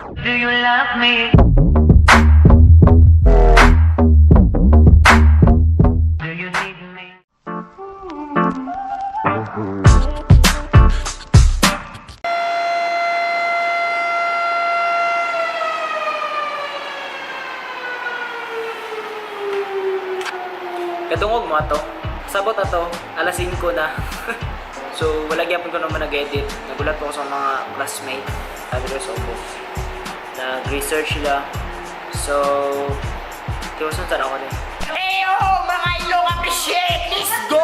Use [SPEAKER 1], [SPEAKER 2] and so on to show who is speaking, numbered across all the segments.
[SPEAKER 1] Do you love me? Do you need me?
[SPEAKER 2] Kadungog mo ato. Sabot ato, alas 5 na. So, wala gyapon ko naman nag-edit. Nagulat po ako sa mga classmate. Sabi ko sa upo. Nag-research sila. So, tiwasan sana ako din.
[SPEAKER 3] Eyo, mga ilong appreciate! Let's go!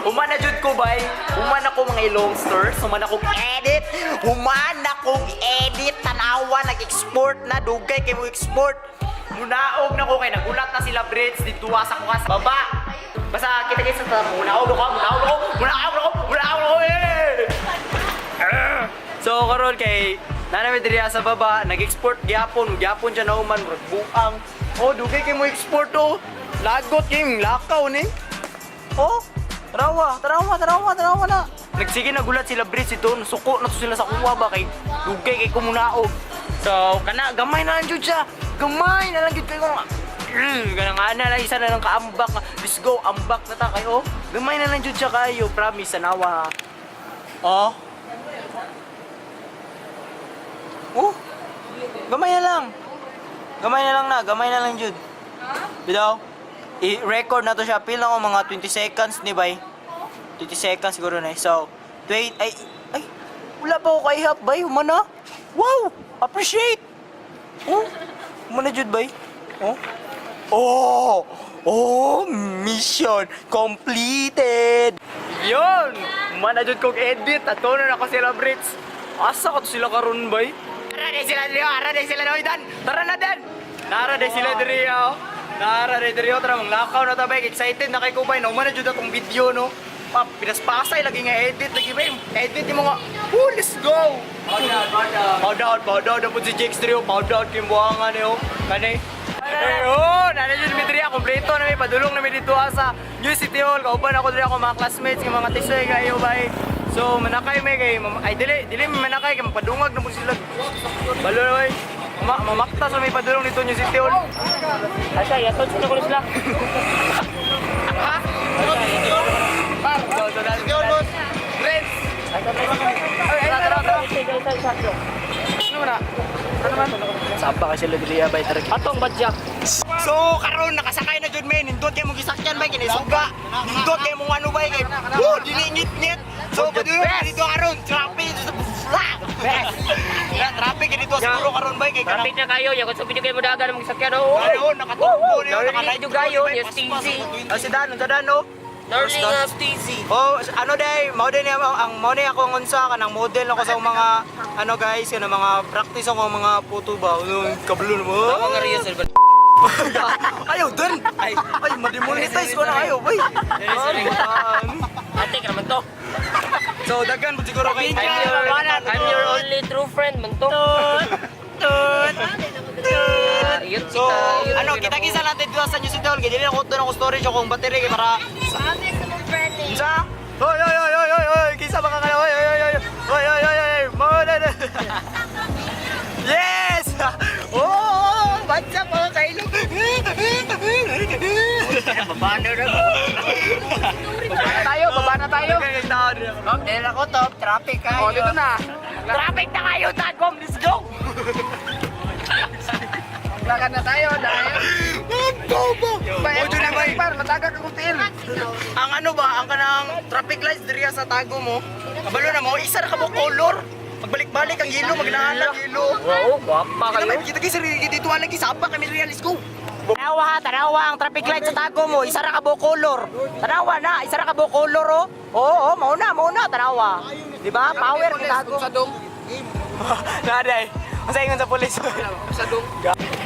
[SPEAKER 3] Human na jud ko, bay. Human ako mga ilongsters. Human akong edit. Human akong edit. Tanawa, nag-export na. Dugay kay mo export. Munaog na ko kay nagulat na sila Brits dito sa kuha sa baba. Basta kita kayo sa tapo. Munaog ako, munaog ako, munaog ako, munaog ako. Eh!
[SPEAKER 2] So karon kay nana mi diri sa baba, nag-export gyapon, gyapon siya nauman murag buang. Oh, dugay kay mo export oh. Lagot kay lakaw ni. Oh, tarawa, tarawa, tarawa, tarawa na. Nagsige nagulat sila Brits ito, nasuko na to sila sa kuwa ba kay dugay kay kumunaog. So kana gamay na lang jud siya. Gamay na lang jud kayo nga. Ganang ana lang isa na lang kaambak. Let's go, ambak na ta kayo. Gamay na lang jud siya kayo, promise sanawa. Oh. Oh, gamay na lang. Gamay na lang na, gamay na lang jud. Bidaw, i-record na to siya. Pila ko mga 20 seconds ni bay. 20 seconds siguro na eh. So, 20, ay, ay, wala pa ako kaihap bay. Humana. Wow! Appreciate! Oh, humana jud bay. Oh. Oh! Oh! Mission completed! Yun! Humana jud kog edit. Ato na ako sila Brits. Asa ko to sila karon bay? Tara na sila diri, ara na sila na dan. Tara na dan. Nara na sila diri oh. Nara na diri oh, tara manglakaw na ta bay. Excited na kay ko bay. Nauma na jud atong video no. Pa pinaspasay lagi nga edit lagi bay. Edit nimo nga. Oh, let's go. Bow down, bow down. Bow down, bow down na pud si Jakes diri oh. Bow down kay buangan ni oh. Kani. Eh, oh, nana jud mi diri ah. Kompleto na mi padulong na mi dito ah, sa New City Hall. Kauban ako diri ako mga classmates nga mga tisoy kayo bay. So manakay may kay ay dili dili mi manakay kay mapadungag na mo sila. Balo na bay. Mamakta sa may padulong nito New City Hall.
[SPEAKER 3] Asa, yaton sila ko sila.
[SPEAKER 2] Sapa ka sila dili bay tara.
[SPEAKER 3] Atong badyak.
[SPEAKER 2] So karon nakasakay na jud men, nindot kay mong gisakyan bay kini suga. Nindot kay mong ano bay kay oh dili ngit-ngit. So padulong na dito karon, traffic. Best. Na traffic kay dito siguro karon bay kay kanang
[SPEAKER 3] Traffic na kayo, yakot sa video kayo mo dagan mong sakyan oh.
[SPEAKER 2] Ayun, nakaturbo niyo,
[SPEAKER 3] Narinig
[SPEAKER 2] naka-live
[SPEAKER 3] kayo,
[SPEAKER 2] bay,
[SPEAKER 3] yes,
[SPEAKER 2] paspas,
[SPEAKER 3] TZ.
[SPEAKER 2] Oh, si Dan, unsa Dan oh?
[SPEAKER 3] Darling of TZ.
[SPEAKER 2] Oh, ano day, mao day niya ang mao day ako ang unsa kanang model ako sa mga ano guys, kanang mga practice ako mga photo ba. Ano kablo mo.
[SPEAKER 3] Mga rehearsal ba?
[SPEAKER 2] Ayaw dun. Ay, ay ma-demonetize ko na kayo, bay.
[SPEAKER 3] Ate ka naman to.
[SPEAKER 2] So daghan pud siguro kay
[SPEAKER 3] I'm your only true friend man to.
[SPEAKER 2] Tut.
[SPEAKER 3] Yun
[SPEAKER 2] So,
[SPEAKER 3] kita.
[SPEAKER 2] ano, kita-kita natin dito sa New City Hall. Kaya dili ako doon ako storage akong battery kay para sa. Oy oy oy oy oy oy, kisa baka kayo. Oy oy oy oy. Oy oy oy oy. Mo na na. Yes! Oh, batsa mga kailo.
[SPEAKER 3] Baba na rin. Tayo, baba na tayo.
[SPEAKER 2] Dahil ako top, traffic kayo.
[SPEAKER 3] Oh, dito na. Traffic na kayo, Tagom. Let's go!
[SPEAKER 4] Lakad na tayo dahil
[SPEAKER 2] Bobo! Ojo na bay.
[SPEAKER 4] par, matagal ka kutil.
[SPEAKER 2] Ang ano ba, ang kanang traffic lights diri sa tago mo. Kabalo na mo, isa ra ka mo color. Pagbalik-balik ang yelo, magnahalang yelo.
[SPEAKER 3] Wow, gwapa
[SPEAKER 2] Kita
[SPEAKER 3] kayo.
[SPEAKER 2] may kita kay dito lagi sapa kami real let's go. Tanawa ha, tanawa ang traffic light sa tago mo, isa ra ka buo color. Tanawa na, isa ra ka buo color oh. Oo, oh, mao na, mao na, tanawa. Di ba? Power ni tago.
[SPEAKER 4] Sa dong.
[SPEAKER 2] Naday. Unsa ingon sa pulis?
[SPEAKER 4] Sa dong.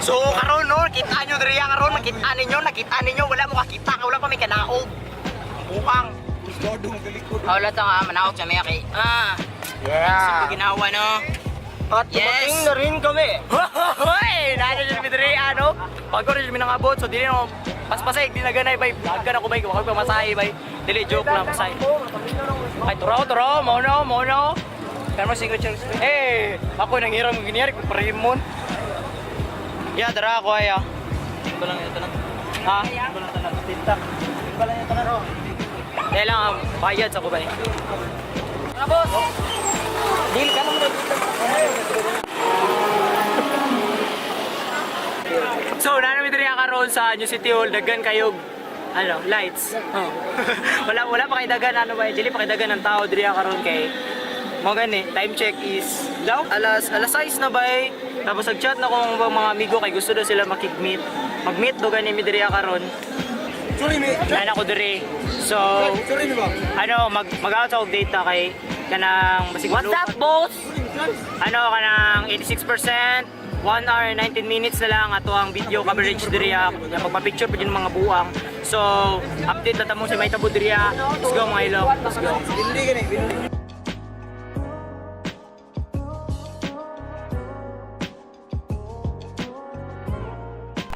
[SPEAKER 2] So karon no, kita nyo diri karon, makita ninyo, nakita ninyo, wala mo kakita, wala pa may kanaog. Buang.
[SPEAKER 3] Wala to nga, manaog sa maya kay. Ah. Yeah.
[SPEAKER 2] Ginawa no.
[SPEAKER 3] At dumating na rin kami.
[SPEAKER 2] Hoy, nana jud mi diri ano. Pag ko rin mi nangabot, so dili no paspasay di na ganay bay. Vlog na ko bay, wa ko masahe bay. Dili joke lang pasay. Ay turo turo, mo no, mo no. Pero signature. Eh, ako nang hiram giniari ko parimon. Ya, tara ako ay ah. Tingko lang ito lang. Ha? Tingko lang tanan. Tinta. Tingko lang ito lang. Dahil lang ang bayad sa kubay. Tara, boss. Deal ka naman dito. So, nanami diri karon sa New City Hall, daghan kayo ano, lights. Oh. Wala wala pa kay dagan ano ba, dili pa kay dagan ang tao diri karon kay mo gani, time check is daw alas alas 6 na bay. Tapos nag-chat na ko mga mga amigo kay gusto daw sila makig-meet. Mag-meet do gani mi diri karon.
[SPEAKER 4] Sorry, me.
[SPEAKER 2] Nana ko diri. So,
[SPEAKER 4] Sorry, ba?
[SPEAKER 2] ano, mag mag-out sa og data kay kanang basig. What's up, boss? Ano kanang 86%, 1 hour and 19 minutes na lang ato ang video coverage diri ah. Ya, pagpa-picture pa mga buang. So, update na ta mo si May Tabo diri ah. Let's go, mga ilong. Let's go.
[SPEAKER 4] Hindi gani.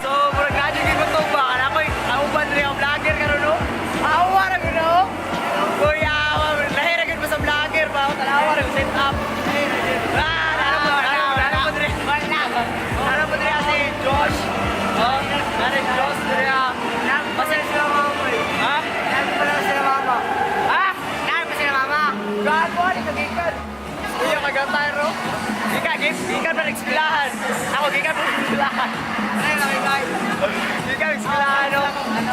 [SPEAKER 2] So, murag na jud ko ba kana koy kauban diri ang vlogger karon no. Awa ra gyud no. Kuya, awa lahi ra gyud mo sa vlogger ba tanawa ra set up. Ah, nana mo, nana mo, nana mo diri. Nana mo diri si Josh. Oh, nana si Josh diri ah. Basta sila mama. Eh. Ha? Nana pa lang sila mama. Ha? Nana pa sila mama. Gago ani kagikan. Kuya kagatay ro. Gikan, gikan pa nagsilahan. Ako gikan pa nagsilahan. Ay, ay, ay. Gikan nagsilahan no.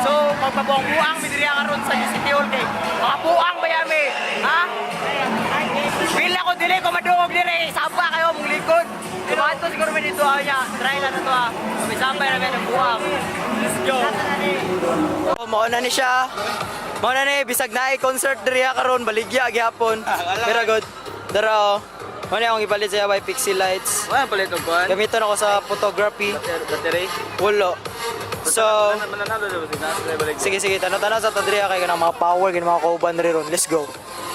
[SPEAKER 2] So, magpabuang-buang mi diri karon sa New City Hall kay. Makabuang ba yami? Ha? Pila ko dili ko maduog diri. Samba kayo mong likod. Tumato siguro mi dito ah, ya. Try lang na to ah. May samba na mi ng buang. Let's go. Oh, mao na ni siya. Mao na ni bisag naay concert diri ah, karon baligya gyapon. Pero good. Dara oh. Mao ni akong ipalit sa by Pixie Lights.
[SPEAKER 4] Wala palit og kuan.
[SPEAKER 2] Gamiton ako sa photography.
[SPEAKER 4] Battery.
[SPEAKER 2] Wala. So,
[SPEAKER 4] Mananalo na ba sila?
[SPEAKER 2] sige sige, tanaw-tanaw sa tadriya kay kanang mga power kay mga kauban diri ron. Let's go.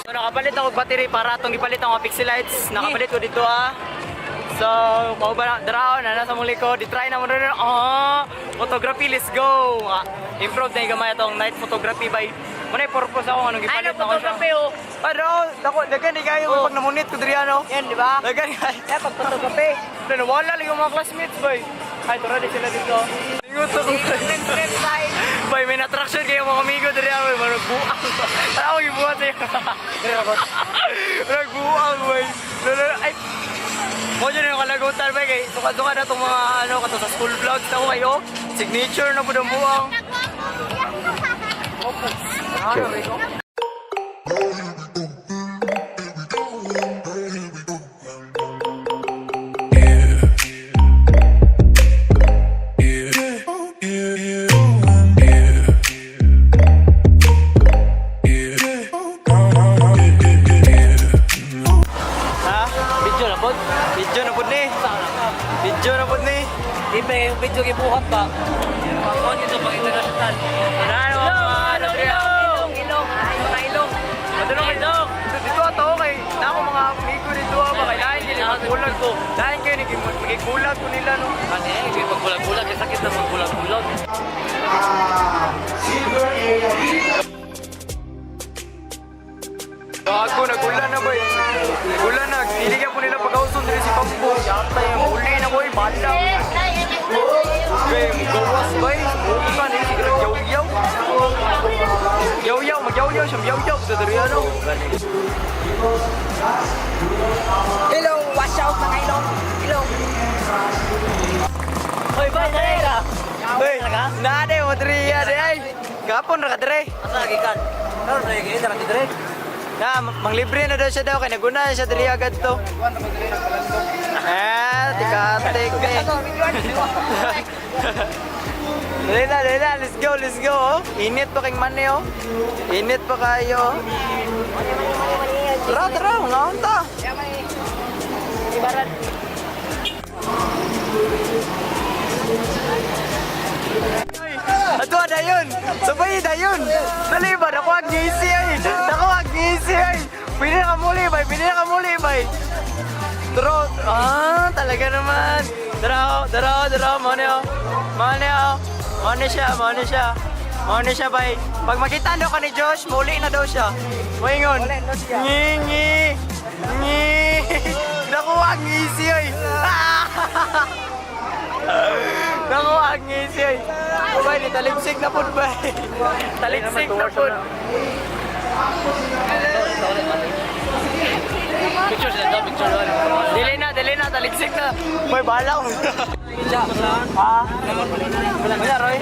[SPEAKER 2] So, nakapalit ako og battery para atong gipalit ang mga Pixie Lights. Nakapalit ko dito ah. So, kauban na daraon na nasa mong likod. Di-try na mo rin. Ah, photography, let's go. Ah, improve na yung gamay atong night photography by Muna yung purpose ako anong gipalit
[SPEAKER 3] Ano,
[SPEAKER 2] ako siya.
[SPEAKER 3] photography, oh.
[SPEAKER 2] Ano, dako, daghan ni kayo
[SPEAKER 3] Oh.
[SPEAKER 2] pag namunit ko diri ano.
[SPEAKER 3] Yan, di ba?
[SPEAKER 2] Daghan kayo.
[SPEAKER 3] Kaya pag photography.
[SPEAKER 2] Pero nawala lang yung mga classmates, boy. Ay, tara di sila dito. Ingot ako. Boy, may attraction kayo mga amigo diri ako, boy. Marag buang. Tara ako gibuhat sa'yo. Marag buang, boy. Lolo, ay. Mo dyan yung kalagutan, boy. Kay suka-suka na itong mga ano, kato sa school vlogs na ko kayo. Signature na po ng buang. Ano, boy, ko? Ha?
[SPEAKER 3] Video na, pod.
[SPEAKER 2] Video na po ni. Video na po ni.
[SPEAKER 3] Di pa yung video gibuhat ba? Pag ito pag international.
[SPEAKER 2] Ano, mga ano,
[SPEAKER 3] Ilong, ilong, ay mga ilong.
[SPEAKER 2] Padulong ilong. Dito ato kay na ako mga amigo dito ah, baka lain kayo magkulag ko. Lain kayo nagikulag ko nila no.
[SPEAKER 3] Kasi eh, pagbulag-bulag, sakit na magbulag-bulag.
[SPEAKER 2] Gago, nagulan na boy. Nagulan na. Dili ka po nila pag-auson diri si Pambo. Yata yung uli na boy, bala. Okay, gawas boy. Bukan eh, siguro yaw-yaw. Yaw-yaw, magyaw-yaw siya, yaw-yaw. Sa diri ano.
[SPEAKER 4] Hello, watch out mga ilong. Ilong.
[SPEAKER 3] Hoy, bay, dali ka.
[SPEAKER 2] Hoy, nade mo diri ya di ay. Gapon ra ka diri.
[SPEAKER 3] Asa lagi kan? Karon lagi kayo dara dire.
[SPEAKER 2] Na, manglibre na daw siya daw kay naguna siya diri agad to. Eh, tikatik eh. Dali na, dali na. Let's go, let's go. Oh. Init pa kayong mani, oh. Init pa kayo. oh. Tara, tara. Ungaon ta. Ato, dayon. Sabay, dayon. Dali ba? Nakuha ang GC ay. Nakuha ang GC ay. Pili na ka muli, bay. Pili na ka muli, bay. Tara, ah, talaga naman. Tara, oh, tara, oh, tara, mone oh. Mone oh. Mone siya, mone siya. Mone siya, bay. Pag makita daw ka ni Josh, muli na daw siya. Moingon. Ngi, ngi. Ngi. Ako ang ngisi ay. Bay, ni taligsik na pud bay. Taligsik na pud.
[SPEAKER 5] Picture sila daw, picture doon.
[SPEAKER 2] Dili na, taligsik na. May bala ko. Ha? Wala, Roy.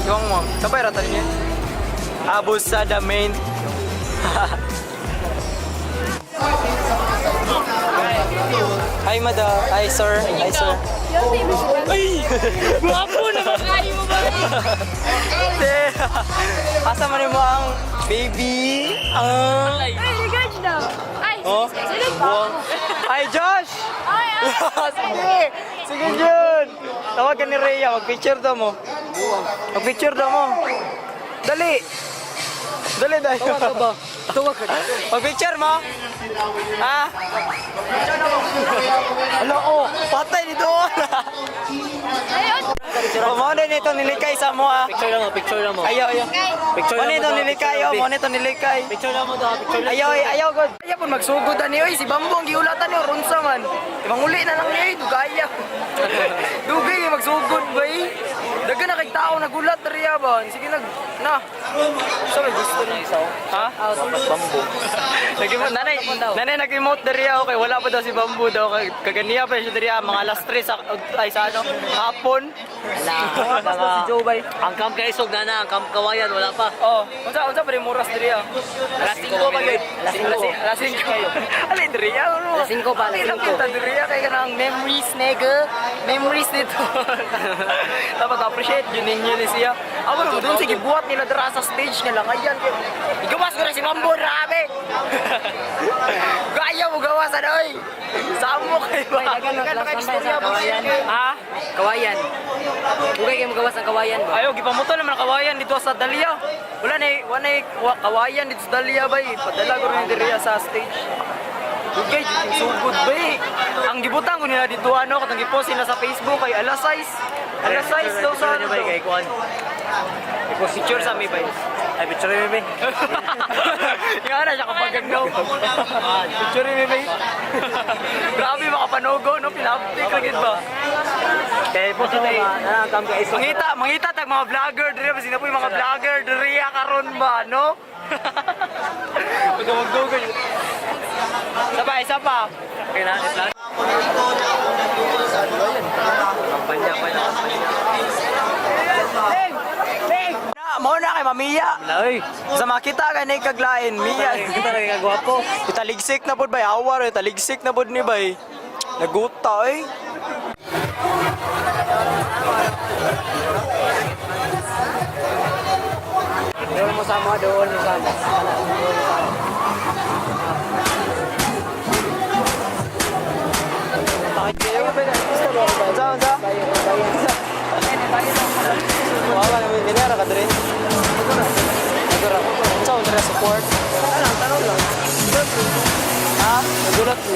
[SPEAKER 2] Yung mo, sabay rata niya. Abos sa the main. Hi, madam. Hi, sir. Hi, sir. Ay!
[SPEAKER 5] Guwapo naman kayo ba?
[SPEAKER 2] Hindi. Asa man mo ang baby? Ang...
[SPEAKER 6] Ay, regard daw. Ay,
[SPEAKER 2] Oh?
[SPEAKER 6] silid pa ako.
[SPEAKER 2] Ay, Josh!
[SPEAKER 6] Ay, ay.
[SPEAKER 2] Sige! Sige, Jun! Tawag ka ni Rhea, mag-picture daw mo. Mag-picture daw mo. Dali! Dali, dali.
[SPEAKER 4] Tawag ka ba? Tawag ka.
[SPEAKER 2] Mag-picture mo? Ha? Ala, oh! Patay dito!
[SPEAKER 6] Ayun.
[SPEAKER 2] Oh, mo na nito nilikay sa mo ah.
[SPEAKER 5] Picture lang mo, picture lang mo.
[SPEAKER 2] Ayaw, ayaw.
[SPEAKER 5] Picture
[SPEAKER 2] Mo
[SPEAKER 5] lang
[SPEAKER 2] nito
[SPEAKER 5] mo.
[SPEAKER 2] nilikay, oh. Mo nito nilikay.
[SPEAKER 5] Picture lang mo daw, picture lang.
[SPEAKER 2] Ayaw, ay, ayaw, god. Ayaw po, magsugod ani, oy. Si Bambong, giulatan ni Runsa man. Manguli na lang niya, oy. Dugaya. Dugay, magsugod ba, eh. Daga na kay tao, nagulat na riya ba? Sige, nag, na. Sa may gusto na isa, oh. Ha?
[SPEAKER 5] Bambo.
[SPEAKER 2] Nag-emote, nanay, nanay nag-emote na riya, okay. Wala pa daw si Bambo daw. Kaganiya pa siya riya, mga alas 3 sa, ay, sa ano, hapon.
[SPEAKER 5] Mga, ang camp kaisog na na, ang camp kawayan, wala pa.
[SPEAKER 2] Oh, unsa unsa pa rin oras diri ah? Alas 5 pa gyud. Alas 5. Alas 5. Alin diri ah? Ano?
[SPEAKER 4] Alas 5 pa, alas
[SPEAKER 2] Alin
[SPEAKER 4] 5.
[SPEAKER 2] kita diri ah kay kanang memories nigga. Memories nito. Dapat appreciate yun ninyo ni siya. Amo na doon sige buhat nila dira sa stage nila ngayon. Igawas ko na si Mambo grabe. Gaya mo gawas ano oy. Samo kay ba?
[SPEAKER 4] Kawayan.
[SPEAKER 2] Ha?
[SPEAKER 4] Kawayan. Ugay kayo magawas ang kawayan ba?
[SPEAKER 2] Ayo, gipamuto naman ang kawayan dito sa Dalia. Wala na, wala na kawayan dito sa Dalia bay. Padala ko rin diri sa stage. Dugay, sugod bay. Ang gibutang ko nila dito ano, katong gipost nila sa Facebook kay alas 6. Alas 6 daw sa ano.
[SPEAKER 5] Picture niyo ba, kay Kuan?
[SPEAKER 2] Picture sa mi bay.
[SPEAKER 5] Ay, picture niyo ba?
[SPEAKER 2] Nga na siya kapag gagnaw. Picture mi bay. Grabe makapanogo no, pinaptik lagi ba.
[SPEAKER 5] Kay po sa tayo, ang camp kaisog.
[SPEAKER 2] Mangita, mangita tag mga vlogger diri ba sino po yung mga vlogger diri karon ba no? Magdugol. Isa pa, isa pa.
[SPEAKER 5] Okay na, plan. Kampanya, kampanya, kampanya.
[SPEAKER 2] Na, mao na kay Mamiya.
[SPEAKER 5] Laoy.
[SPEAKER 2] Sa makita ka ni kaglain, Mia.
[SPEAKER 5] Kita lagi ka gwapo.
[SPEAKER 2] Italigsik na pud bay, awar eh, taligsik na pud ni bay. Naguta eh.
[SPEAKER 4] Doon mo sama, doon mo sama. Doon mo sama.
[SPEAKER 2] Unsa unsa? Wala naman dinara ka diri. Nagura. Unsa unsa support? Ano, tanong lang. Ha? Nagulat ko.